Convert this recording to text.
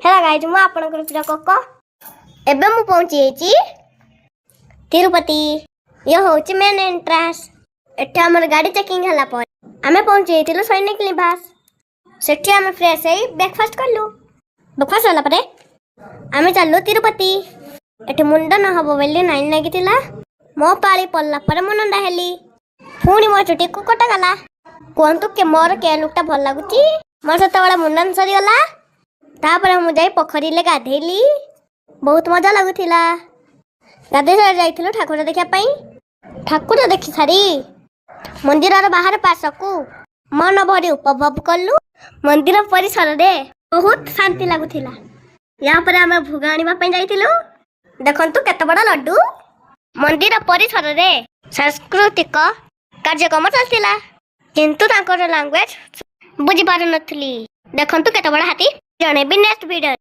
ହେଲା ଗାଇଜ, ମୁଁ ଆପଣଙ୍କର ପ୍ରିୟ କୋକ। ଏବେ ମୁଁ ପହଞ୍ଚି ଯାଇଛି ତିରୁପତି। ଇଏ ହେଉଛି ମେନ୍ ଏଣ୍ଟ୍ରାନ୍ସ। ଏଠି ଆମର ଗାଡ଼ି ଚେକିଂ ହେଲା ପରେ ଆମେ ପହଞ୍ଚି ଯାଇଥିଲୁ ସୈନିକ ନିବାସ। ସେଠି ଆମେ ଫ୍ରେଶ୍ ହେଇ ବ୍ରେକଫାଷ୍ଟ କଲୁ। ବ୍ରେକଫାଷ୍ଟ ହେଲା ପରେ ଆମେ ଚାଲିଲୁ ତିରୁପତି। ଏଠି ମୁଣ୍ଡନ ହବ ବୋଲି ଲାଇନ୍ ଲାଗିଥିଲା। ମୋ ପାଳି ପଡ଼ିଲା ପରେ ମୁଁ ନଣ୍ଡା ହେଲି। ପୁଣି ମୋ ଚୁଟିକୁ କଟାଗଲା। କୁହନ୍ତୁ କି ମୋର କେ ଲୁକ୍ଟା ଭଲ ଲାଗୁଛି? ମୋର ସେତେବେଳେ ମୁଣ୍ଡନ ସରିଗଲା। ତାପରେ ମୁଁ ଯାଇ ପୋଖରୀରେ ଗାଧେଇଲି। ବହୁତ ମଜା ଲାଗୁଥିଲା। ଗାଧେଇ ସାରି ଯାଇଥିଲୁ ଠାକୁର ଦେଖିବା ପାଇଁ। ଠାକୁର ଦେଖି ସାରି ମନ୍ଦିରର ବାହାର ପାର୍ଶ୍ୱକୁ ମନ ଭରି ଉପଭୋଗ କଲୁ। ମନ୍ଦିର ପରିସରରେ ବହୁତ ଶାନ୍ତି ଲାଗୁଥିଲା। ୟା ପରେ ଆମେ ଭୋଗ ଆଣିବା ପାଇଁ ଯାଇଥିଲୁ। ଦେଖନ୍ତୁ କେତେ ବଡ଼ ଲଡୁ। ମନ୍ଦିର ପରିସରରେ ସାଂସ୍କୃତିକ କାର୍ଯ୍ୟକ୍ରମ ଚାଲିଥିଲା, କିନ୍ତୁ ତାଙ୍କର ଲାଙ୍ଗୁଏଜ ବୁଝିପାରୁନଥିଲି। ଦେଖନ୍ତୁ କେତେ ବଡ଼ ହାତୀ। ଜଣେଇବି ନେକ୍ସଟ ଭିଡ଼ିଓ।